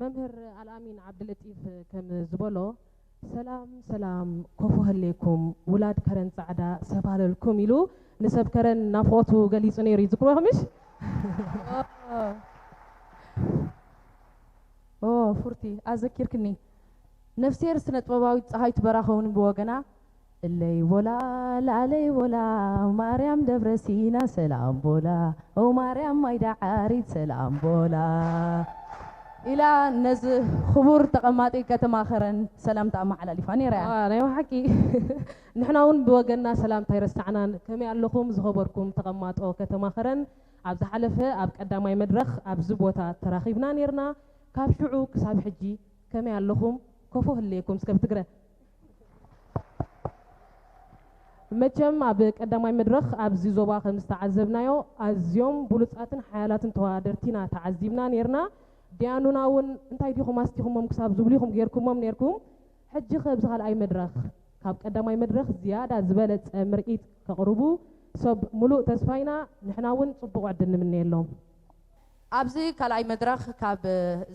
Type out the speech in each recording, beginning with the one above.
መምህር ኣልኣሚን ዓብድልጢፍ ከም ዝበሎ፣ ሰላም ሰላም፣ ኮፎ ህሌኩም፣ ውላድ ከረን ጻዕዳ ሰፋለልኩም ኢሉ ንሰብ ከረን ናፍቖቱ ገሊጹ ነይሩ እዩ። ዝክርዎ ምሽ? ኦ፣ ፉርቲ፣ ኣዘኪርክኒ። ነፍስሄር ስነ ጥበባዊት ጸሃይቱ በራኸ እውን ብወገና፣ እለይ ቦላ፣ ላዕለይ ቦላ፣ ማርያም ደብረ ሲና ሰላም ቦላ፣ ኦ ማርያም ማይ ዳዓሪት ሰላም ቦላ ኢላ ነዚ ክቡር ተቐማጢ ከተማ ከረን ሰላምታ ኣመሓላሊፋ ነይራ እያ። ዋ፣ ናይ ብሓቂ። ንሕና እውን ብወገንና ሰላምታ ኣይረሳዕናን። ከመይ ኣለኹም ዝኸበርኩም ተቐማጦ ከተማ ከረን? ኣብ ዝሓለፈ ኣብ ቀዳማይ መድረኽ ኣብዚ ቦታ ተራኺብና ነይርና። ካብ ሽዑ ክሳብ ሕጂ ከመይ ኣለኹም? ኮፎ ህልየኩም እስከ ብትግረ። መቸም ኣብ ቀዳማይ መድረኽ ኣብዚ ዞባ ከም ዝተዓዘብናዮ ኣዝዮም ብሉጻትን ሓያላትን ተወዳደርቲ ኢና ተዓዚብና ነይርና። ዲያኑና እውን እንታይ ዲኹም ኣስቲኹሞም ክሳብ ዝብሉ ኢኹም ጌርኩሞም ነይርኩም። ሕጂ ከ ኣብዚ ካልኣይ መድረኽ ካብ ቀዳማይ መድረኽ ዝያዳ ዝበለጸ ምርኢት ከቕርቡ ሰብ ሙሉእ ተስፋ ኢና። ንሕና እውን ጽቡቕ ዕድል ንምነየሎም። ኣብዚ ካልኣይ መድረኽ ካብ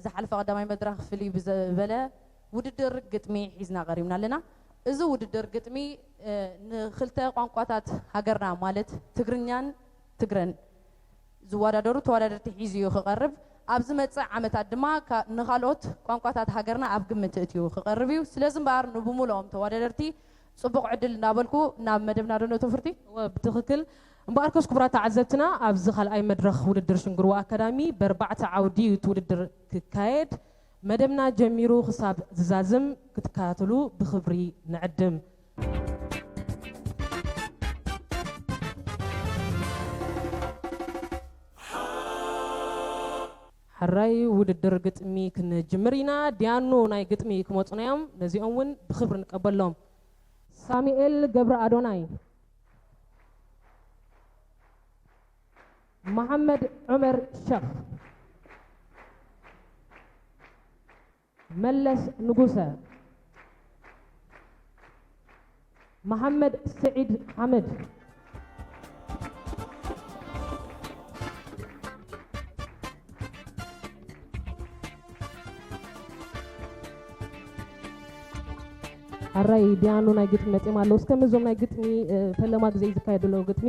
ዝሓለፈ ቀዳማይ መድረኽ ፍልይ ብዘበለ ውድድር ግጥሚ ሒዝና ቀሪብና ኣለና። እዚ ውድድር ግጥሚ፣ እ፣ ንኽልተ ቋንቋታት ሃገርና ማለት ትግርኛን ትግረን ዝወዳደሩ ተወዳደርቲ ሒዙ እዩ ክቐርብ። ኣብ ዝመጽእ ዓመታት ድማ ካ-፣ ንኻልኦት ቋንቋታት ሃገርና ኣብ ግምት እትዩ ክቐርብ እዩ። ስለዚ እምበኣር ንብሙሉኦም ተወዳደርቲ ጽቡቕ ዕድል እናበልኩ ናብ መደብና ዶ ነእቶ ፍርቲ? እወ፣ ብትኽክል። እምበኣርከስ ክቡራት ተዓዘብትና፣ ኣብዚ ካልኣይ መድረኽ ውድድር ሽንግርዋ ኣካዳሚ በርባዕተ ዓውዲ እዩ እቲ ውድድር ክካየድ። መደብና ጀሚሩ ክሳብ ዝዛዝም ክትከታተሉ ብኽብሪ ንዕድም። ሕራይ ውድድር ግጥሚ ክንጅምር ኢና። ዲያኑ ናይ ግጥሚ ክመጹና እዮም። ነዚኦም እውን ብኽብሪ ንቀበሎም። ሳሙኤል ገብረ ኣዶናይ፣ መሓመድ ዑመር ሸኽ፣ መለስ ንጉሰ፣ መሓመድ ስዒድ ሓመድ። ሕራይ ዲያኑ ናይ ግጥሚ መጺኦም ኣለዉ። እስከ ምስዞም ናይ ግጥሚ፣ እ፣ ፈለማ ግዜ እዩ ዝካየድ ዘሎ ግጥሚ።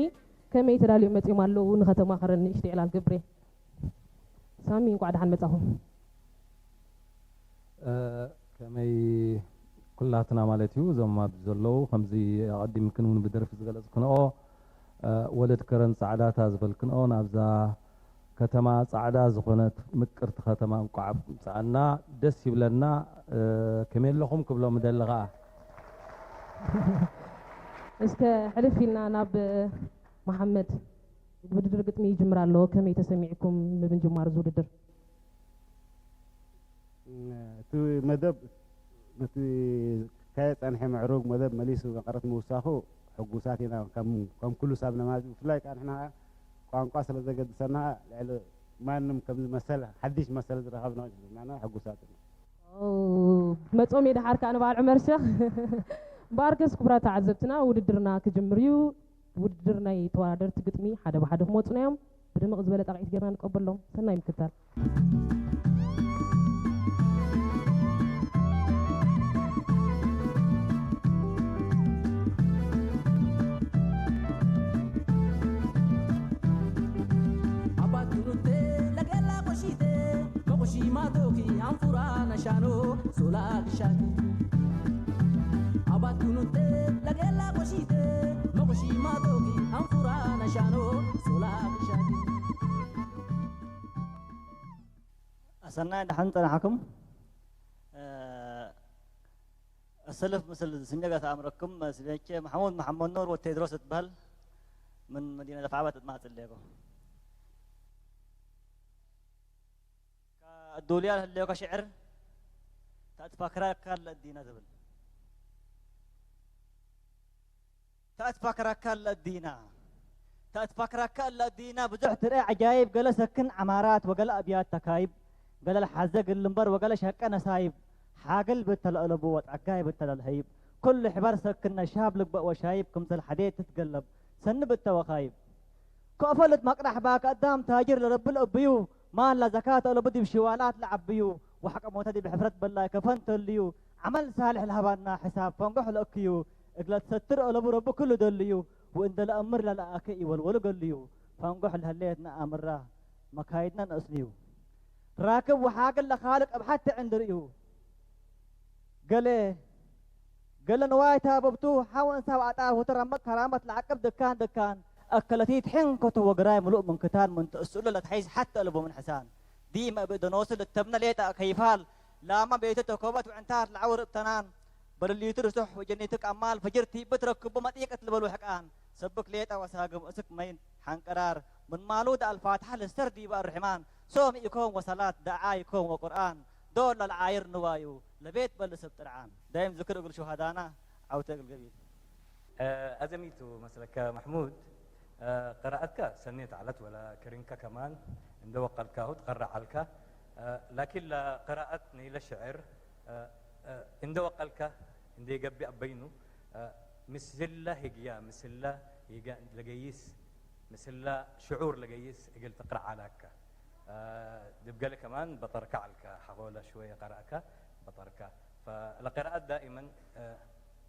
ከመይ ተዳልዮም መጺኦም ኣለዉ? ንኸተማኸረን ንእሽተይ ዕላል ገብሬ። ሳሚ፣ እንቋዕ ደሓን መጻኹም። እ፣ ከመይ ኩላትና ማለት እዩ፣ እዞም ኣብዚ ዘለዉ፣ ከምዚ ኣቐዲምክን እውን ብደርፊ ዝገለጽክንኦ፣ እ፣ ወለድ ከረን ጻዕዳ እታ ዝበልክንኦ፣ ናብዛ ከተማ ጻዕዳ ዝኾነት ምቅርቲ ከተማ እንቋዕ ምጻኣና፣ ደስ ይብለና። እ፣ ከመይ ኣለኹም ክብሎም እደሊ ኸኣ። እስከ ሕልፍ ኢልና ናብ መሓመድ፣ ውድድር ግጥሚ ይጅምር ኣሎ። ከመይ ተሰሚዕኩም ብምጅማር እዚ ውድድር? እቲ መደብ፣ ነቲ ክካየድ ጸንሐ ምዕሩግ መደብ መሊሱ መቐረት ምውሳኹ ሕጉሳት ኢና። ከም፣ ከም ኩሉ ሳብ ነማዚ፣ ብፍላይ ከኣ ንሕና ቋንቋ ስለ ዘገድሰና፣ ልዕሊ ማንም ከምዚ መሰል፣ ሓድሽ መሰል ዝረኸብና ንሕና ሕጉሳት ኢና። ኦ፣ መጾም እየ ደሓር ከኣ ንበዓል ዑመር ሸኽ። እምበኣርከስ ክቡራት ተዓዘብትና፣ ውድድርና ክጅምር እዩ። ውድድር ናይ ተወዳደርቲ ግጥሚ ሓደ ብሓደ ክመጹና እዮም። ብድምቕ ዝበለ ጣቕዒት ጌርና ንቀበሎም። ሰናይ ምክትታል። Abatunute, lagela koshite, mokoshima toki, anfura na shano, sola kishaki. Abatunute, lagela koshite, mokoshima toki, anfura na shano, sola kishaki. ኣሰናይ ደሓን ጸናሕኩም። እ፣ ኣሰልፍ ምስል ስሜት ኣእምረኩም፣ ስሜቼ መሓሙድ መሓመድ ኑር ወቴድሮስ እትበሃል፣ ምን መዲና ደፍዓባት እትማጽእ ኣለኩ። ከ-፣ ዱልያ ህሌኮ ሽዕር፣ ታትፋክራካ ለዲና ትብል። ታትፋክራካ ለዲና። ታትፋክራካ ለዲና ብዙሕ ትርኢ ዓጃይብ፣ ገለ ሰክን ዓማራት ወገለ ኣብያት ተካይብ፣ ገለ ለሓዘ ግል እምበር ወገለ ሸቀ ነሳይብ፣ ሓግል ብተለእለቡ ወጣጋይ ብተለልሀይብ፣ ኩሉ ሕበር ሰክን ነሻብ ልግበእ ወሻይብ፣ ክምሰል ሓዴት ትትገለብ ሰኒ ብተወኻይብ። ከእፈ ልትመቅዳሕ ባክ ኣዳም ታጅር ለረብል እብዩ፣ ማል ለዘካተ ለቡ ዲብ ሽዋላት ለዓብዩ፣ ወሓቀ ሞተ ዲ ብሕፍረት በላይ ከፈን ተልዩ፣ ዓመል ሳልሕ ለሃባና ሕሳብ ፈንጎሕ ለእክዩ፣ እግለ ትሰትር እለቡ ረቢ ክሉ ደልዩ፣ ወእንደ ለአምር ለለአከ ይወልወሉ ገልዩ፣ ፈንጎሕ ለህለየትና አምራ መካይድና ነእስንዩ። ራክብ ወሓግል ለኻልቅ እብ ሓቲ ዕንድርእዩ። ገሌ ገለ ንዋይ ታበብቱ ሓወን ሳብ ኣጣር ወተረመ ከራመት ለዓቅብ ድካን ድካን፣ ኣከለቲት ሕንከቱ ወግራይ ምሉእ ምን ክታን ምን ትእስሉ ለትሐይዝ ሓተ እልቡ ምን ሕሳን። ዲመ እብ እደኖሱ ልተብነ ሌጠ ከይፋል፣ ላመ ቤቱ ተኮበት ውዕንታት ለዐውር እብ ተናን፣ በልሊቱ ርሱሕ ወጀኒቱ ቀማል ፈጅር ቲብት ረክቡ መጢቅ እት ልበሉ ሕቃን፣ ሰብክ ሌጠ ወሳግም እስክ መይን ሓንቀራር፣ ምን ማሉድ አልፋትሐ ልስተር ዲበ አርሕማን፣ ሶም ኢኮን ወሰላት ደዓ ኢኮን ወቁርአን፣ ዶል ለልዓይር ንዋዩ ለቤት በል ሰብ ጥርዓን። ዳይም ዝክር እግል ሹሃዳና ዓውተ እግል ገቢል። ኣዘሚቱ መስለካ ማሕሙድ፣ ቅራኣትካ ሰኔት ዓለት ወላ ክሪንካ ከማን እንደ ወቀልካሁ ትቐርእ ዓልካ። ላኪን ለቅራኣት ነይለ ሽዕር እንደ ወቀልካ እንደ ገቢ ኣበይኑ ምስላ ሂግያ ምስላ ሂጋ ለገይስ ምስላ ሽዑር ለገይስ እግል ትቅርእ ዓላካ። ድብ ገለ ከማን በጠርካ ዓልካ ሓቆላ ሽወየ ቀራእካ በጠርካ። ፈለቅራኣት ዳኢመን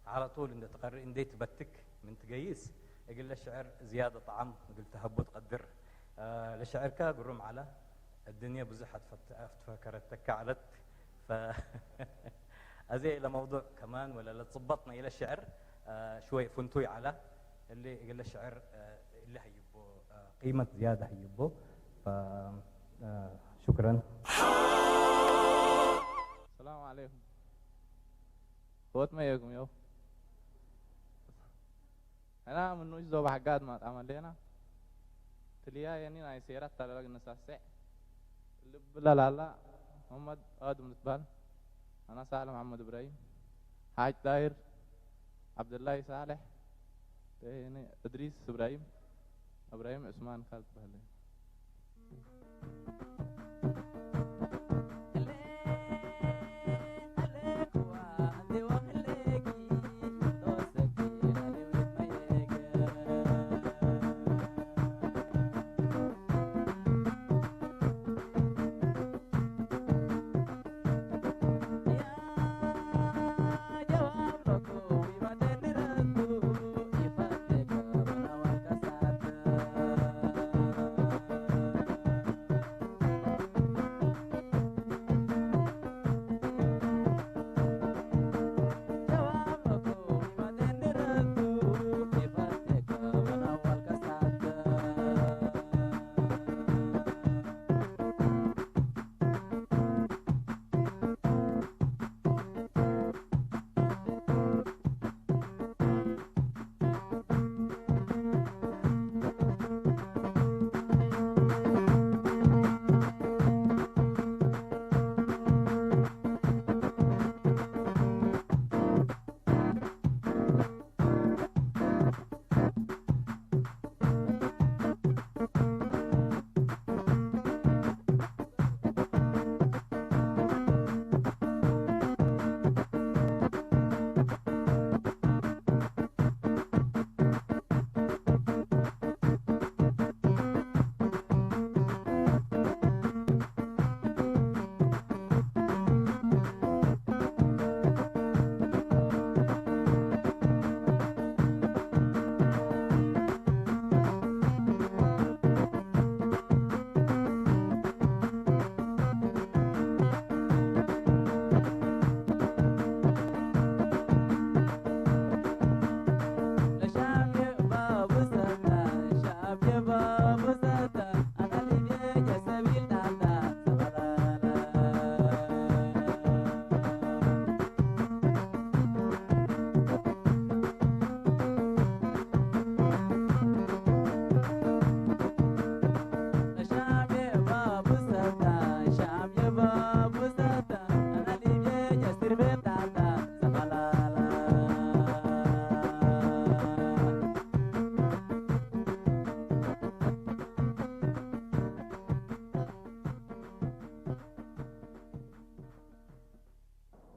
ዓለጡል እንደ ትቀርእ እንደ ትበትክ ምን ትገይስ እግል ለሽዕር ዝያደ ጠዓም እግል ተሀቡ ትቀድር። ለሽዕርካ ግሩም ዓላ። الدنيا ብዙሕ ኣትፈከረተካ ዓለት። ፈ ኣዜ ለመውዱዕ ከማን ወለ ለጽበጥና ኢለ ሽዕር ሽወይ ፍንቱይ ዓላ። እሊ እግለ ሽዕር እሊ ሀይቦ ቂመት ዝያደ ሀይቦ። ፈ ሹክረን። ሰላም ዓለይኩም። ህይወት መየኩም የው ሕና ምን ንኡሽ ዞባ ሓጋድ ማጣም ኣሌና ትልያ የኒ ናይ ሴራት ታደረግ ነሳሰዕ ልብላ ላላ መሐመድ ኣድም ልትባል ኣና ሳልሕ መሐመድ እብራሂም ሓጅ ጣሂር ዓብደላይ ሳልሕ እድሪስ እብራሂም እብራሂም ዑስማን ካልድ በህለይ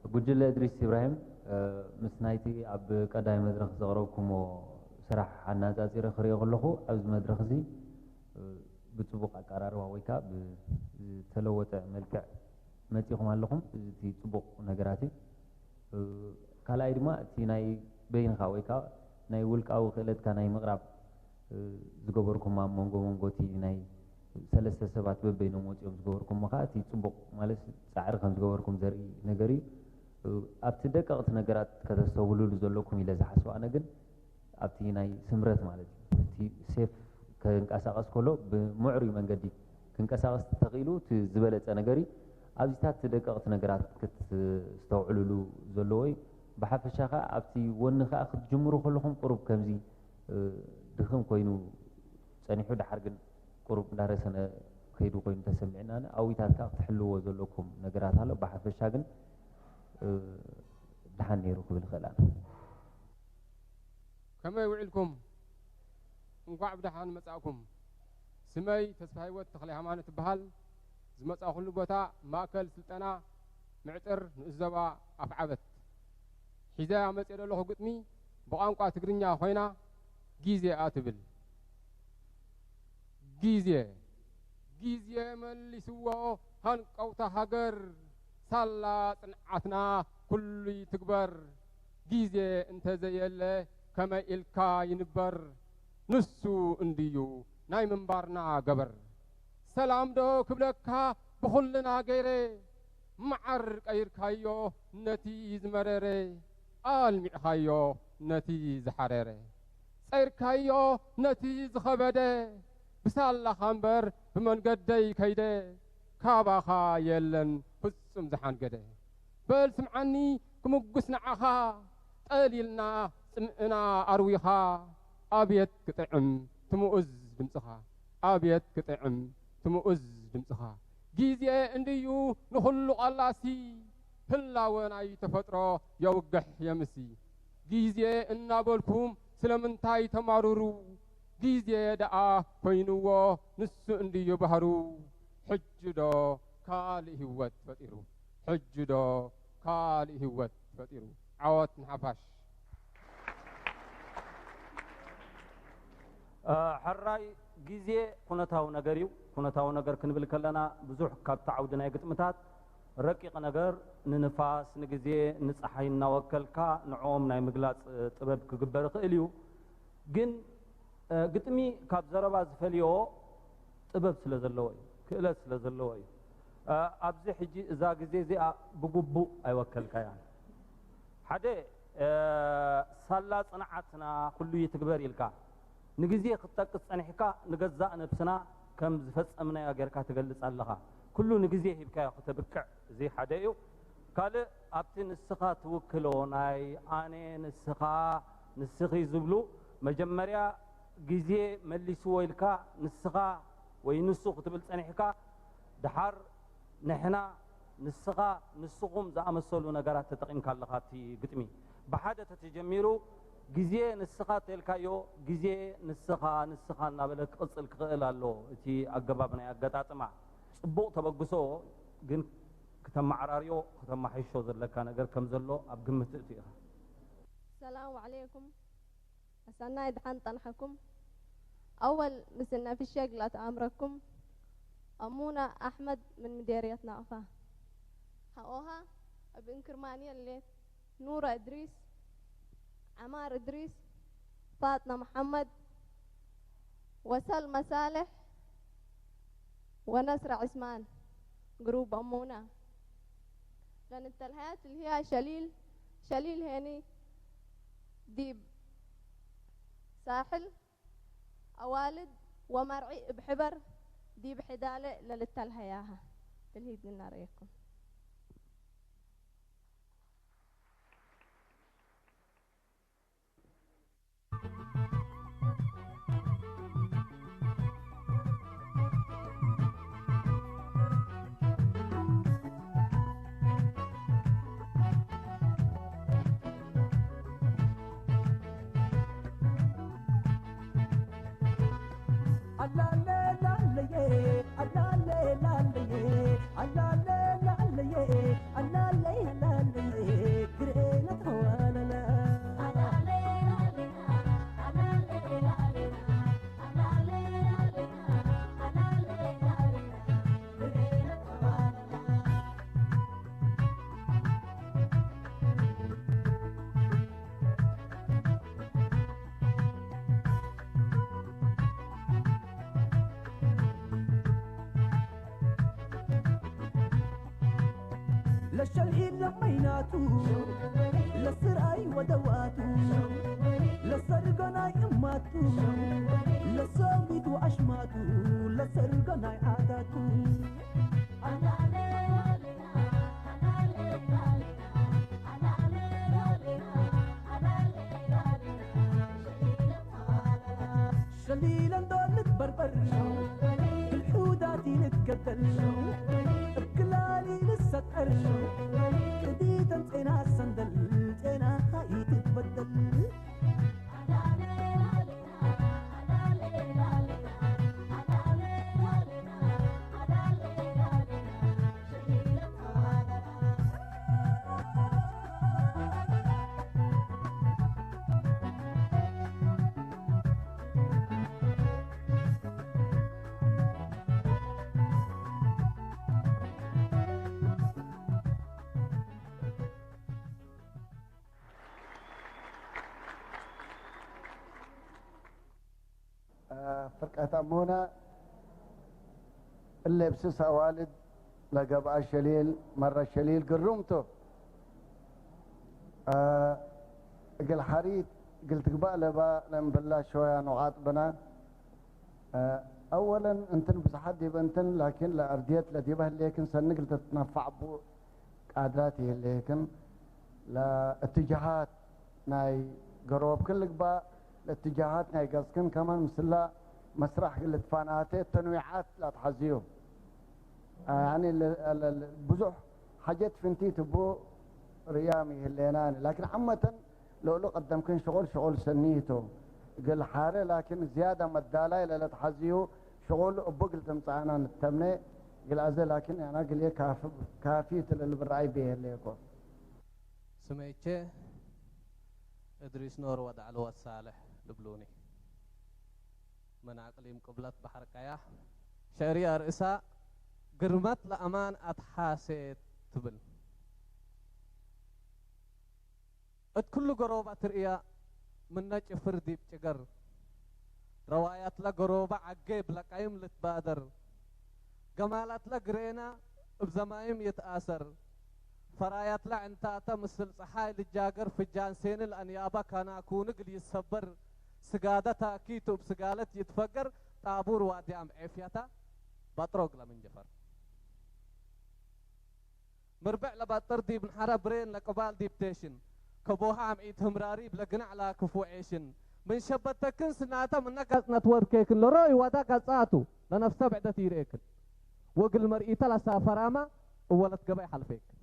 ጉጅለ እድሪስ ኢብራሂም ምስ ናይቲ ኣብ ቀዳይ መድረኽ ዘቕረብኩሞ ስራሕ ኣነጻጺረ ክሪኦ ከለኹ ኣብዚ መድረኽ እዚ ብጽቡቕ ኣቀራርባ ወይ ከዓ ብዝተለወጠ መልክዕ መጺኹም ኣለኹም። እዚ እቲ ጽቡቕ ነገራት እዩ። እ፣ ካልኣይ ድማ እቲ ናይ በይንኻ ወይ ከዓ ናይ ውልቃዊ ክእለትካ ናይ ምቕራብ፣ እ፣ ዝገበርኩም ኣብ መንጎ መንጎ እቲ ናይ ሰለስተ ሰባት በበይኖም ወጺኦም ዝገበርኩሞ ከዓ እቲ ጽቡቕ ማለት ጻዕሪ ከም ዝገበርኩም ዘርኢ ነገር እዩ። እ፣ ኣብቲ ደቀቕቲ ነገራት ከተስተውህሉሉ ዘለኩም ኢለ ዝሓስብ ኣነ ግን ኣብቲ ናይ ስምረት ማለት እዩ። እቲ ሴፍ ክንቀሳቐስ ከሎ ብምዕሩይ መንገዲ ክንቀሳቐስ ተኽኢሉ እቲ ዝበለጸ ነገር እዩ። ኣብዚታት ደቀቕቲ ነገራት ክትስተውዕሉሉ ዘለዎ እዩ። ብሓፈሻ ከኣ ኣብቲ ወኒ ከኣ ክትጅምሩ ከለኹም ቁሩብ ከምዚ፣ እ፣ ድኽም ኮይኑ ጸኒሑ፣ ደሓር ግን ቁሩብ እንዳረሰነ ከይዱ ኮይኑ ተሰሚዕና። ኣዊታት ከኣ ክትሕልዎ ዘለኩም ነገራት ኣሎ። ብሓፈሻ ግን፣ እ፣ ደሓን ነይሩ ክብል እኽእል ኣነ። ከመይ ውዒልኩም? እንኳዕ ብደሓን መጻእኩም። ስመይ ተስፋ ህይወት ተኽለ ሃይማኖት እበሃል። ዝመጻእኩሉ ቦታ ማእከል ስልጠና ምዕጥር ንኡስ ዞባ ኣፍዓበት። ሒዘያ መጽየ ዘለኹ ግጥሚ ብቋንቋ ትግርኛ ኮይና ግዜኣ ትብል። ግዜ፣ ግዜ መሊስዎ ሃንቀውታ ሃገር፣ ሳላ ጽንዓትና ኩሉ ይትግበር። ግዜ እንተ ዘየለ ከመይ ኢልካ ይንበር? ንሱ እንድዩ ናይ ምንባርና ገበር። ሰላም ዶ ክብለካ ብኹልና ገይረ፣ መዓር ቀይርካዮ ነቲ ዝመረረ፣ ኣልሚዕኻዮ ነቲ ዝሓረረ። ጸይርካዮ ነቲ ዝኸበደ፣ ብሳላኻ እምበር ብመንገደይ ከይደ፣ ካባኻ የለን ፍጹም ዝሓንገደ። በል ስምዓኒ ክምጉስ ንዓኻ፣ ጠሊልና ጽምእና ኣርዊኻ፣ ኣብየት ክጥዕም ትምኡዝ ድምጽኻ፣ ኣብየት ክጥዕም ትምኡዝ ድምጽኻ። ግዜ እንድዩ ንኹሉ ቃላሲ፣ ህላወ ናይ ተፈጥሮ የውግሕ የምሲ። ግዜ እናበልኩም ስለምንታይ ተማርሩ? ግዜ ደኣ ኮይንዎ ንሱ እንድዩ ባህሩ። ሕጂ ዶ ካልእ ህይወት ፈጢሩ? ሕጂ ዶ ካልእ ህይወት ፈጢሩ? ዓወት ንሓፋሽ። እ፣ ሕራይ ግዜ ኩነታዊ ነገር እዩ። ኩነታዊ ነገር ክንብል ከለና ብዙሕ ካብቲ ዓውዲ ናይ ግጥምታት ረቂቕ ነገር ንንፋስ፣ ንግዜ፣ ንጸሓይ እናወከልካ ንዕኦም ናይ ምግላጽ ጥበብ ክግበር ይኽእል እዩ። ግን፣ እ፣ ግጥሚ ካብ ዘረባ ዝፈልዮ ጥበብ ስለ ዘለዎ እዩ፣ ክእለት ስለ ዘለዎ እዩ። እ፣ ኣብዚ ሕጂ እዛ ግዜ እዚኣ ብግቡእ ኣይወከልካያን። ሓደ፣ እ፣ ሳላ ጽንዓትና ኩሉ ይትግበር ኢልካ ንግዜ ክትጠቅስ ጸኒሕካ ንገዛእ ነብስና ከም ዝፈጸምናዮ ጌርካ ትገልጽ ኣለኻ። ኩሉ ንግዜ ሂብካዮ ክተብቅዕ፣ እዚ ሓደ እዩ። ካልእ ኣብቲ ንስኻ ትውክሎ ናይ ኣነ፣ ንስኻ፣ ንስኺ ዝብሉ መጀመርያ ግዜ መሊስዎ ኢልካ ንስኻ ወይ ንሱ ክትብል ጸኒሕካ፣ ደሓር ንሕና፣ ንስኻ፣ ንስኹም ዝኣመሰሉ ነገራት ተጠቒምካ ኣለኻ። እቲ ግጥሚ ብሓደ ተተጀሚሩ፣ ግዜ ንስኻ ተልካዮ፣ ግዜ ንስኻ፣ ንስኻ እናበለ ክቕጽል ክኽእል ኣሎ። እቲ ኣገባብ ናይ ኣገጣጥማ ጽቡቕ ተበግሶ፣ ግን ክተመዓራርዮ፣ ክተመሓይሾ ዘለካ ነገር ከም ዘሎ ኣብ ግምት እቱ ኢኻ። ሰላም ዓለይኩም። ኣሰናይ ድሓን ጸንሐኩም። ኣወል ምስ ነፍሸ ግላት ኣምረኩም። ኣሙና ኣሕመድ ምን ምዴርየት ናቕፋ። ሃኦሃ ኣብ እንክርማንየ ሌት ኑረ እድሪስ፣ ዓማር እድሪስ፣ ፋጥና መሓመድ፣ ወሰልመ ሳልሕ፣ ወነስረ ዑስማን፣ ግሩብ ኣሙና። ለንተልሃያ ትልህያ ሸሊል፣ ሸሊል ሄኒ ዲብ ሳሕል ኣዋልድ ወመርዒ እብ ሕበር ዲብ ሕዳለ ለልተልሃያሃ ትልሂት ግና ረየኩም። ለሸልኢድ ለመይናቱ ለስርኣይ ወደዋቱ ለሰርገናይ እማቱ ለሰሚቱ ኣሽማቱ ለሰርገናይ ዓዳቱ ሸሊለን ዶ ልትበርበር ብልሑዳት ይልትገደል እክላሊ ልሰጠር ቅዲተን ጤና ሰንደል ጤና ይትበደል ፍርቀት ኣሞና እለ ብስስ ኣዋልድ ለገብኣ ሸሊል መረ ሸሊል ግሩምቶ እግል ሐሪት እግል ትግባእ ለባ ለእምብላ ሸወያ ኑቃጥ ብና ኣወለን እንትን ብዝሓት ዲብ እንትን ላኪን ለአርድየት ለዲበ ህሌክን ሰኒ እግል ትትነፋዕ ቡ ቃድራት ይህሌክን ለእትጃሃት ናይ ገሮብክን ልግባእ ለእትጃሃት ናይ ገጽክን ከማን ምስላ መስራሕ ልትፋናቴ ተንዊዓት ላትሓዝዩ ያኒ ብዙሕ ሓጀት ፍንቲት እቡ ርያም ይህሌና ላኪን ዓመተን ለእሉ ቀደምክን ሽቁል ሽቁል ሰኒቱ እግል ሓረ ላኪን ዝያዳ መዳላይ ለለትሓዝዩ ሽቁል እቡ እግል ተምጻእና ንተምነ እግል ኣዘ ላኪን ያና እግልየ ካፊ ትልል ብረኣይ ብየለየኮ ስመይቼ እድሪስ ኖር ወድ ዓልወት ሳልሕ ልብሉኒ። ምን ኣቅሊም ቅብለት ባሕር ቀያሕ፣ ሽዕርያ ርእሳ ግርመት ለአማን ኣትሓሴ ትብል። እት ክሉ ገሮባ ትርእያ ምነ ጭፍር ዲብ ጭገር፣ ረዋያትለ ገሮባ ዐጌብ ለቀይም ልትባደር፣ ገማላትለ ግሬና እብ ዘማይም ይትኣሰር፣ ፈራያትለ ዕንታተ ምስል ጸሓይ ልጃገር፣ ፍጃን ሴኒ ለአንያባ ካናኩኒ እግል ይሰበር፣ ስጋደ ታኪቱ እብ ስጋለት ይትፈገር፣ ጣቡር ዋዲ አምዔፍያታ ባጥሮግ ለምን ጀፈር። ምርብዕ ለባጥር ዲብ ንሓረ ብሬን ለቅባል ዲብ ቴሽን፣ ከቦሃ አምዒት ህምራሪብ ለግናዕ ላክፉ ዔሽን፣ ምን ሸበተክን ስናተ ምነ ጋጽ ነትወርኬክን ለሮይ ዋዳ ጋጻቱ ለነፍሰ ብዕደት ይርኤክን፣ ወእግል መርኢተ ለሳፈራማ እወለት ገበይ ሐልፌክን።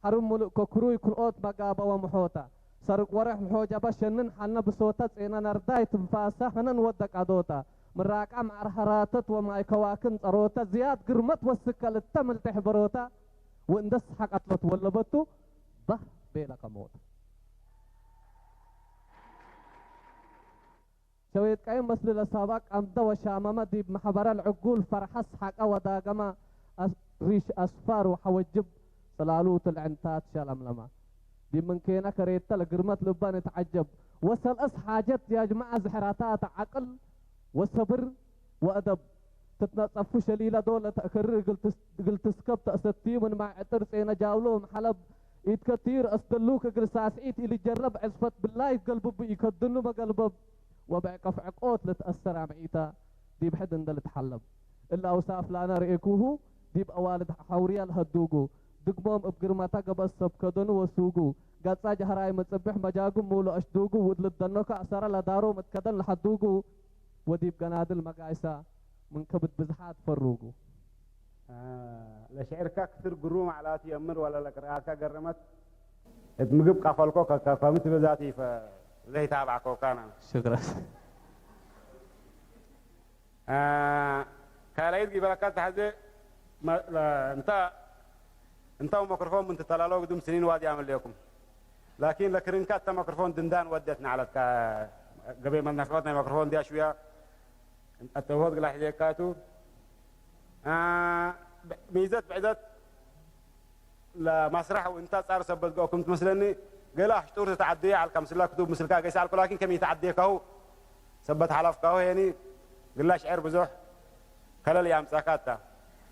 ሐሩም ሙሉእ ኮክሩይ ክልኦት መጋበ ወምሖታ፣ ሰርቅ ወረሕ ምሖጀበ ሸንን ሐነ ብሶተ ጼነ ነርዳይ ትንፋሰ ሐነን ወደ ቃዶታ፣ ምራቃ መዓር ሐራተት ወማይ ከዋክን ጸሮተ ዝያድ ግርመት ወስከ ልተ ምልቴሕ በሮታ፣ ወእንደስ ሐቀት ለትወለበቱ በህ ቤለ ከሞተ። ሸዌት ቀይም መስል ለሳባ ቀምደ ወሻመመ ዲብ መሕበረ ለዕጉል ፈርሐስ ሐቀ ወዳገመ ሪሽ አስፋር ወሐወጅብ ጽላሉት ለዕንታት ሸለምለመ። ዲብ ምንኬነ ከሬተ ለግርመት ልበ ንትዐጀብ ወሰልአስ ሓጀት ያጅመዐ ዝሕረታት ዐቅል ወሰብር ወአደብ ትትነጸፉ ሸሊለ ዶለ ተእክርር እግል ትስከብ ተእሰትዩ ምን ማይ ዕጥር ጼነ ጃውሎ እም ሐለብ ኢትከትዩ ረአስ ደሉክ እግል ሳስዒት ኢልጀረብ ዕጽፈት ብላይት ገልብቡ ኢከድኑ መገልበብ ወብዕቀፍ ዕቆት ልትአሰር አምዒታ ዲብ ሕድ እንደ ልትሐለብ። እሊ አውሳፍ ላነ ርኤኩሁ ዲብ አዋልድ ሐውርያ ለሀዱጉ፣ ድግሞም እብ ግርመታ ገበስ ሰብ ከደኑ ወሱጉ፣ ገጻ ጀህራይ መጽብሕ መጃጉ ሙሉ አሽዱጉ ውድ ልደኖከ አሰረ ለዳሮም እት ከደን ለሐዱጉ፣ ወዲብ ገናድል መጋይሳ ምን ከብድ ብዝሓት ፈሩጉ። ለሽዕርካ ክስር ግሩም ኣዕላቱ የምር ወለ ለቅርኣትካ ገረመት እት ምግብ ቃፈልኮ ከምት በዛቲ ዘይታባዕኮካና ሽክረን። ካልኣይት ጊበረካ ተሐዘ እንተ እንታው መክርፎን ምን ትተላለው ግድም ስኒን ዋዲ ኣመለኩም ላኪን ለክርንካ እተ መክርፎን ድንዳን ወደት ናዕለትካ ገበይ መናፍቆት ናይ መክርፎን ዲያ ሽውያ ኣተውሆት ግላ ሒዘካቱ ሚዘት ብዕዘት ለማስራሕ ወእንታ ጻር ሰበት ገእኩም ትመስለኒ ገላ ሽጡር ተተዓደየ ዓልካ ምስላ ክቱብ ምስልካ ገይስ ዓልኩ ላኪን ከም ይተዓደየካሁ ሰበት ሓላፍካሁ ሄኒ ግላ ሽዕር ብዙሕ ከለል ያምጻካ እታ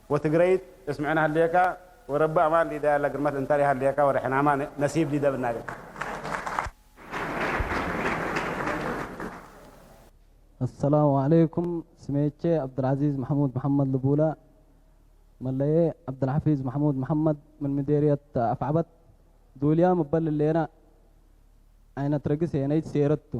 ወትግረይት እስምዕና ህልየካ ወረባ ኣማን ሊዳ ያላ ግርማት እንታሪ ሃልያካ ወረሕናማ ነሲብ ሊዳ ብናገር። السلام عليكم. ስሜቼ ዓብዱልዓዚዝ ማሕሙድ መሓመድ ልቡላ፣ መለየ ዓብዱልሓፊዝ ማሕሙድ መሓመድ ምን ምዴርየት ኣፍዓበት። ዱልያ ምበል ሌና ዓይነት ረግስ የነይት ሴረቱ።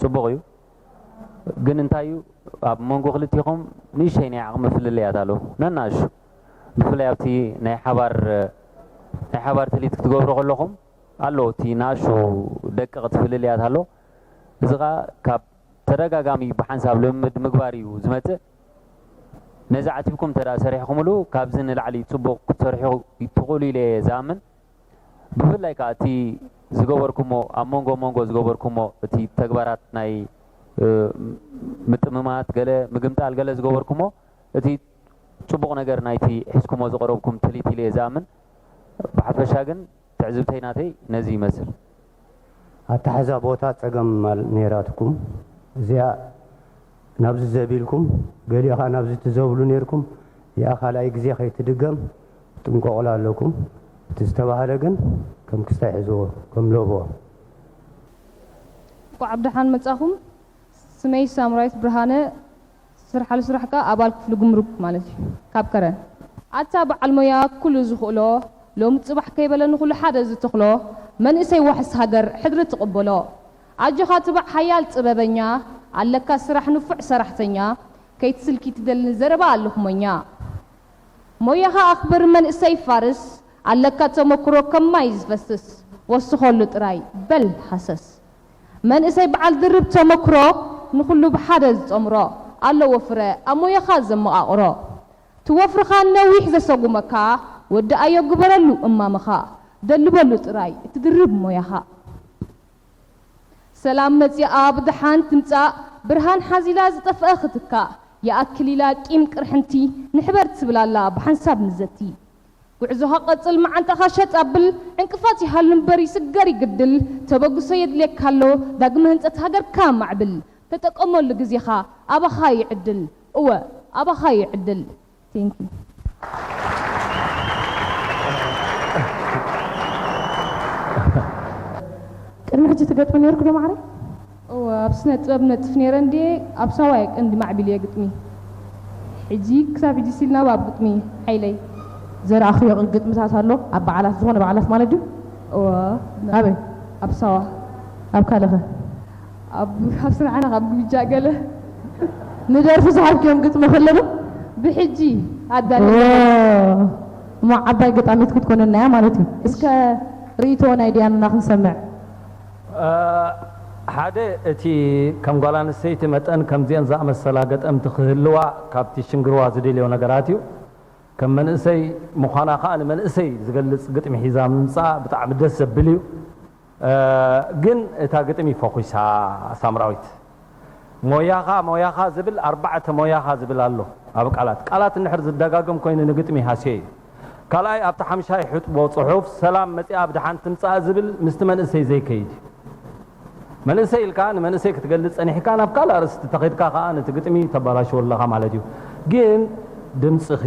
ጽቡቕ እዩ። ግን እንታይ እዩ፣ ኣብ መንጎ ክልቲኹም ንእሽተይ ናይ ዓቕሚ ፍልልያት ኣሎ፣ ነናእሹ። ብፍላይ ኣብቲ ናይ ሓባር፣ ናይ ሓባር ትልሂት ክትገብሩ ከለኹም ኣሎ፣ እቲ ንኣሹ ደቀቕቲ ፍልልያት ኣሎ። እዚ ኸኣ ካብ ተደጋጋሚ ብሓንሳብ ልምምድ ምግባር እዩ ዝመጽእ። ነዚ ዓቲብኩም እንተ ደኣ ሰሪሕኩምሉ፣ ካብዚ ንላዕሊ ጽቡቕ ክትሰርሑ ትኽእሉ ኢለ እየ ዝኣምን። ብፍላይ ከኣ እቲ ዝገበርኩሞ፣ ኣብ መንጎ መንጎ ዝገበርኩሞ እቲ ተግባራት ናይ፣ እ፣ ምጥምማት፣ ገለ ምግምጣል፣ ገለ ዝገበርኩሞ፣ እቲ ጽቡቕ ነገር ናይቲ ሒዝኩሞ ዝቐረብኩም ትልሂት ኢለ እየ ዝኣምን። ብሓፈሻ ግን ትዕዝብተይ ናተይ ነዚ ይመስል። ኣተሓዛ ቦታ ጸገም ማል ነይራትኩም። እዚኣ ናብዚ ዘቢልኩም፣ ገሊኡ ኸኣ ናብዚ ትዘብሉ ነይርኩም። እዚኣ ካልኣይ ግዜ ከይትድገም ጥንቀቑላ ኣለኩም። እቲ ዝተባህለ ግን ከም ክስታይ ሕዝዎ፣ ከም ለቦ። እንኳዕ ብደሓን መጻኹም። ስመይ ሳምራዊት ብርሃነ፣ ስርሓሉ ስራሕ ከኣ ኣባል ክፍሊ ጉምሩክ ማለት እዩ፣ ካብ ከረን። ኣታ በዓል ሞያ ኩሉ ዝኽእሎ፣ ሎሚ ጽባሕ ከይበለ ንኹሉ ሓደ ዝትኽሎ፣ መንእሰይ ዋሕስ ሃገር ሕድሪ ትቕበሎ። ኣጆኻ ትባዕ ሓያል ጥበበኛ፣ ኣለካ ስራሕ ንፉዕ ሰራሕተኛ፣ ከይትስልኪ ትደሊ ዘረባ ኣለኹ ሞኛ። ሞያኻ ኣኽብር መንእሰይ ፋርስ፣ ኣለካ ተመክሮ ከም ማይ ዝፈስስ፣ ወስኸሉ ጥራይ በል ሃሰስ። መንእሰይ በዓል ድርብ ተመክሮ፣ ንኹሉ ብሓደ ዝጸምሮ፣ ኣለዎ ፍረ ኣብ ሞያኻ ዘመቓቕሮ። እቲ ወፍርኻ ነዊሕ ዘሰጉመካ፣ ወድኣዮ ግበረሉ እማምኻ፣ ደልበሉ ጥራይ እቲ ድርብ ሞያኻ። ሰላም መጺኣ ብደሓን ትምጻእ፣ ብርሃን ሓዚላ ዝጠፍአ ክትካእ፣ ይኣክል ኢላ ቂም ቅርሕንቲ፣ ንሕበር ትብል ኣላ ብሓንሳብ ንዘቲ። ጉዕዞኻ ቀጽል፣ መዓንጣኻ ሸጥ ኣብል፣ ዕንቅፋት ይሃሉ እምበር ይስገር ይግድል፣ ተበግሶ የድልየካ ኣሎ፣ ዳግመ ህንጸት ሃገርካ ማዕብል። ተጠቀመሉ ግዜኻ። ኣባኻ እዩ ዕድል። እወ፣ ኣባኻ እዩ ዕድል። Thank you። ቅድሚ ሕጂ ትገጥሚ ነይርኩ ዶ ማዕረ? እወ፣ ኣብ ስነ ጥበብ ነጥፍ ነይረ እንድየ። ኣብ ሳዋ እየ ቀንዲ ማዕቢል እየ ግጥሚ። ሕጂ ክሳብ ሕጂ ሲልና ኣብ ግጥሚ ሓይለይ። ዘርኣኽዮ ግጥምታት ኣሎ ኣብ በዓላት፣ ዝኾነ በዓላት ማለት ድዩ? እወ። ኣበይ? ኣብ ሳዋ። ኣብ ካልኸ? ኣብ ኣብ ስራሕና ካብ ግብጃ ገለ። ንደርፊ ዝሃብክዮም ግጥሚ ከለሉ? ብሕጂ ኣዳለ። እሞ ዓባይ ገጣሚት ክትኮነና እያ ማለት እዩ። እስከ ርእይቶ ናይ ዲያና ክንሰምዕ። እ፣ ሓደ፣ እቲ ከም ጓል ኣንስተይቲ መጠን ከምዚአን ዝኣመሰላ ገጠምቲ ክህልዋ ካብቲ ሽንግርዋ ዝደልዮ ነገራት እዩ። ከም መንእሰይ ምዃና ከኣ ንመንእሰይ ዝገልጽ ግጥሚ ሒዛ ምምጻኣ ብጣዕሚ ደስ ዘብል እዩ። እ፣ ግን እታ ግጥሚ ፈኹሳ ሳምራዊት። ሞያኻ፣ ሞያኻ ዝብል ኣርባዕተ ሞያኻ ዝብል ኣሎ ኣብ ቃላት። ቃላት እንድሕር ዝደጋገም ኮይኑ ንግጥሚ ሃስዮ እዩ። ካልኣይ፣ ኣብቲ ሓምሻይ ሕጥቦ ጽሑፍ ሰላም መጺኣ ብደሓን ትምጻእ ዝብል ምስቲ መንእሰይ ዘይከይድ እዩ። መንእሰይ ኢልካ ንመንእሰይ ክትገልጽ ጸኒሕካ ናብ ካልእ ኣርእስቲ ተኸድካ ከኣ ነቲ ግጥሚ ተባላሽዎ ኣለኻ ማለት እዩ። ግን ድምጽኺ፣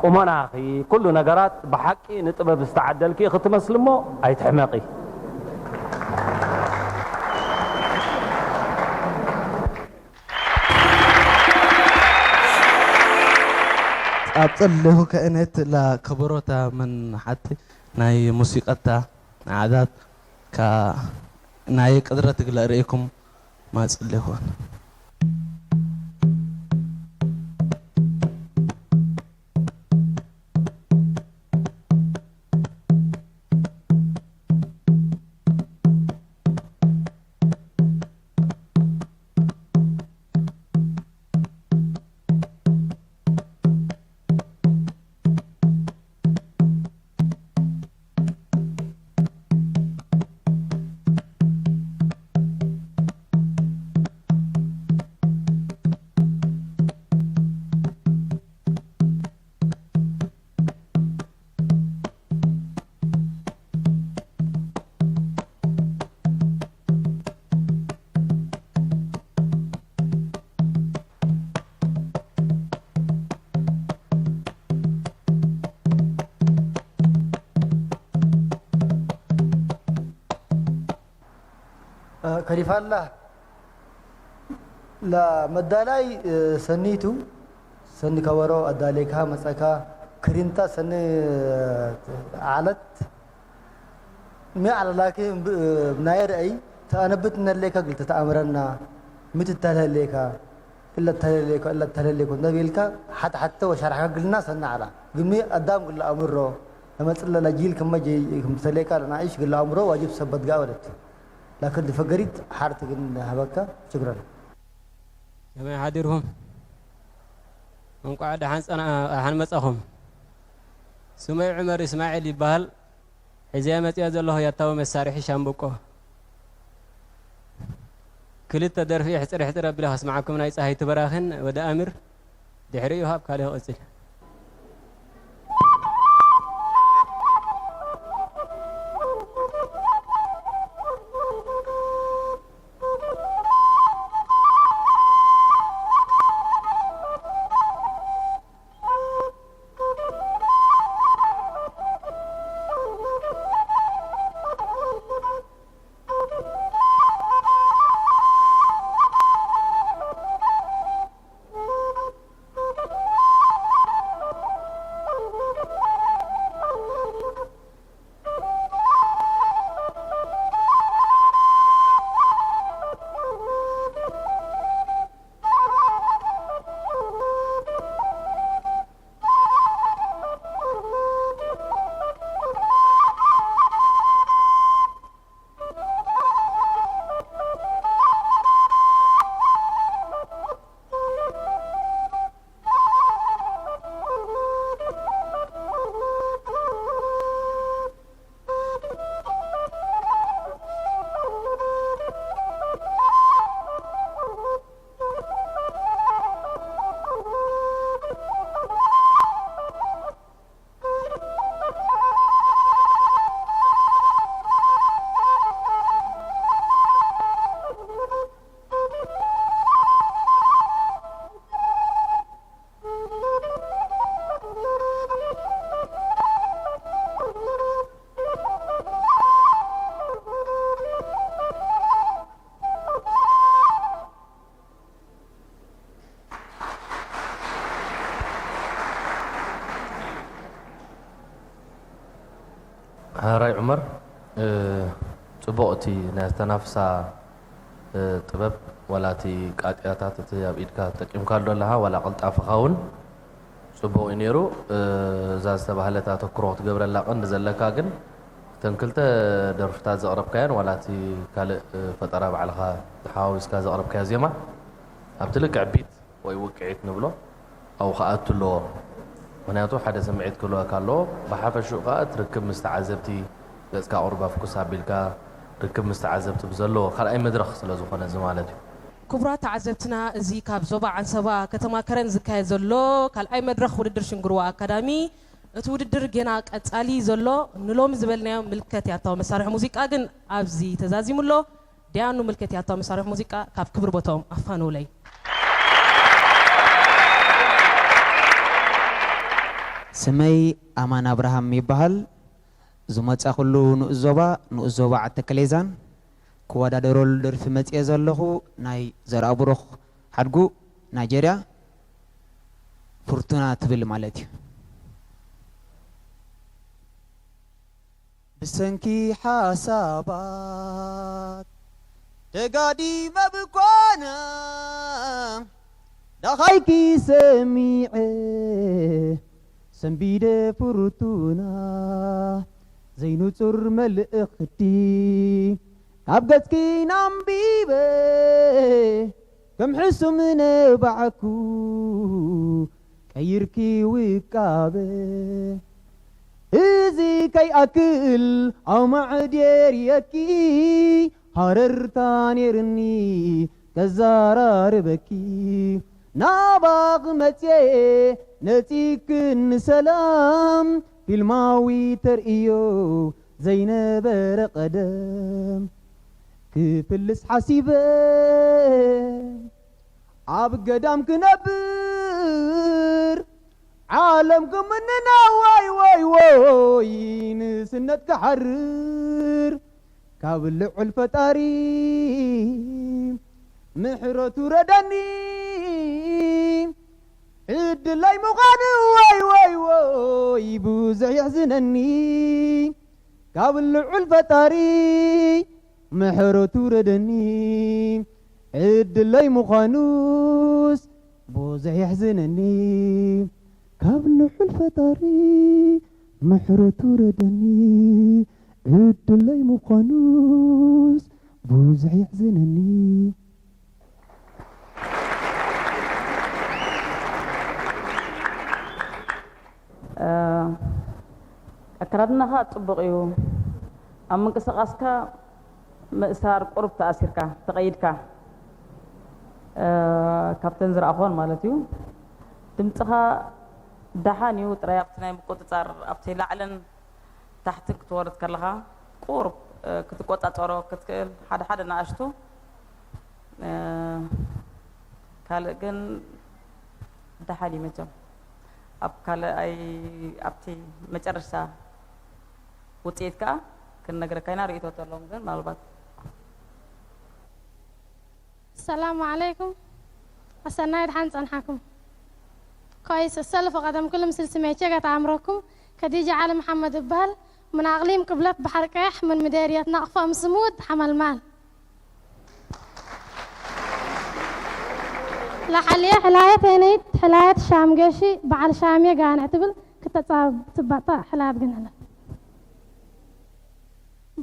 ቁመናኺ፣ ኩሉ ነገራት ብሓቂ ንጥበብ ዝተዓደልኪ ክትመስሊ እሞ ኣይትሕመቒ። ኣብ ጸለኹ ከእነት ላ ከበሮታ መን ሓቲ ናይ ሙሲቀታ ንዓዳት ካ ናይ ቅድረት ግለ ርእይኩም ማጽለኹን። ከሊፋላ ለመዳላይ ሰኒቱ ሰኒ ከበሮ ኣዳሌካ መጸካ ክሪንታ ሰኒ ዓለት ሚ ዓለላኪ ናይ ርእይ ተኣነብት ነሌካ ግልተ ተኣምረና ምት ተለሌካ እለ ተለሌኮ እለ ተለሌኮ ነቢልካ ሓተ ሓተ ወሻርሕካ ግልና ሰኒ ዓላ ግሚ ኣዳም ግላ ኣምሮ ለመጽለላ ጂል ከመ ጀይ ክምተሌካ ለናይሽ ግላ ኣምሮ ዋጅብ ሰበት ጋር ወለት ላክን ፈገሪት ሓርት ግን ሃበካ ሽክረን። ከመይ ሓዲርኩም? እንቋዕ ደሓን ጸና-፣ ደሓን መጻኹም። ስመይ ዑመር እስማዒል ይበሃል። ሒዘያ መጺኣ ዘለኹ ያታዊ መሳርሒ ሻምብቆ። ክልተ ደርፊ ሕጽር ሕጽር ኣቢለ ከስምዓኩም ናይ ጸሃይቱ በራኺን ወዲ ኣሚር። ድሕሪኡ ካብ ካልእ ክቕጽል። ራይ ዑመር፣ ጽቡቕ እቲ ናይ ኣተናፍሳ ጥበብ፣ ዋላ እቲ ቃጢያታት እቲ ኣብ ኢድካ ተጠቂምካሉ ኣለኻ ዋላ ቅልጣፈኻ እውን ጽቡቕ እዩ ነይሩ። እዛ ዝተባህለት ኣተኩሮ ክትገብረላ ቀንዲ ዘለካ ግን እተን ክልተ ደርፍታት ዘቕረብካየን ዋላ እቲ ካልእ ፈጠራ ባዕልኻ ተሓዋዊስካ ዘቕረብካዮ ዜማ ኣብቲ ልክዕ ቢት ወይ ውቅዒት ንብሎ ኣብኡ ክኣቱ ኣለዎ። ምክንያቱ ሓደ ስምዒት ክህልወካ ኣለዎ። ብሓፈሽኡ ከዓ እቲ ርክብ ምስ ተዓዘብቲ ገጽካ ቁሩብ ኣፍኩስ ኣቢልካ ርክብ ምስ ተዓዘብቲ ብዘለዎ ካልኣይ መድረኽ ስለ ዝኾነ እዚ ማለት እዩ። ክቡራት ተዓዘብትና፣ እዚ ካብ ዞባ ዓንሰባ ከተማ ከረን ዝካየድ ዘሎ ካልኣይ መድረኽ ውድድር ሽንግርዋ ኣካዳሚ፣ እቲ ውድድር ጌና ቀጻሊ ዘሎ፣ ንሎሚ ዝበልናዮ ምልከት ያታዊ መሳርሒ ሙዚቃ ግን ኣብዚ ተዛዚሙ ኣሎ። ዲያኑ ምልከት ያታዊ መሳርሒ ሙዚቃ ካብ ክብሪ ቦታኦም ኣፋንውለይ። ስመይ ኣማን ኣብርሃም ይበሃል። ዝመጻኹሉ ንኡስ ዞባ፣ ንኡስ ዞባ ዓዲ ተከሌዛን። ክወዳደረሉ ደርፊ መጽየ ዘለኹ ናይ ዘርኣብሩኽ ሓድጉ፣ ናይጀርያ፣ ፍርቱና ትብል ማለት እዩ። ብሰንኪ ሓሳባት ተጋዲመ ብኮነ፣ ዳኻይኪ ሰሚዐ ሰንቢደ ፍርቱና፣ ዘይንጹር መልእኽቲ ካብ ገጽኪ ኣንቢበ፣ ከም ሕሱም ነባዕኩ ቀይርኪ ውቃበ። እዚ ከይኣክል ኣውማዕድየ ርእየኪ፣ ሃረርታ ነይርኒ ከዘራርበኪ። ናባኺ መጽየ ነጺክኒ ሰላም፣ ፊልማዊ ተርእዮ ዘይነበረ ቀደም። ክፍልስ ሓሲበ ኣብ ገዳም ክነብር፣ ዓለም ክምንና፣ ዋይ ዋይ ዋይ፣ ንስነት ክሓርር። ካብ ልዑል ፈጣሪ ምሕረቱ ረዳኒ፣ ዕድለይ ምዃኑ፣ ዋይ ዋይ ዋይ፣ ብዙሕ የሕዝነኒ። ካብ ልዑል ፈጣሪ ምሕረቱ ረዳኒ፣ ዕድለይ ምዃኑስ ብዙሕ የሕዝነኒ። ካብ ልዑል ፈጣሪ ምሕረቱ ረዳኒ፣ ዕድለይ ምዃኑስ ብዙሕ የሕዝነኒ። ኣከዳድናኻ ጽቡቕ እዩ። ኣብ ምንቅስቓስካ ምእሳር ቁሩብ ተኣሲርካ፣ ተቐይድካ፣ እ፣ ካብተን ዝረኣኹወን ማለት እዩ። ድምጽኻ ደሓን እዩ፣ ጥራይ ኣብቲ ናይ ምቁጽጻር፣ ኣብቲ ላዕልን ታሕትን ክትወርድ ከለኻ ቁሩብ፣ እ፣ ክትቆጻጸሮ ክትክእል፣ ሓደ ሓደ ንኣሽቱ፣ እ፣ ካልእ ግን ደሓን እዩ መቸም። ኣብ ካልኣይ፣ ኣብቲ መጨረሽታ ውጽኢት ከኣ ክንነግረካ ኢና። ርእይቶ ተለዎም ግን ምናልባት። ሰላም ዓለይኩም። ኣሰናይ ደሓን ጸንሓኩም። ኮይስ፣ ሰልፍ ቀደም ኩሉ ምስል ስሜቼ ገታ ኣምረኩም። ከዲጃ ዓሊ መሓመድ እበሃል። ምን ኣቕሊም ቅብለት ባሕር ቀይሕ፣ ምን ምዴርየት ናቕፋ ምስሙድ ሓመልማል። ላሓልየ ሕላየት ሄነይት ሕላየት ሻም ገሺ በዓል ሻምየ ጋንዕ ትብል ክተጻብ ትባጣ ሕላያት ግን ኣለ።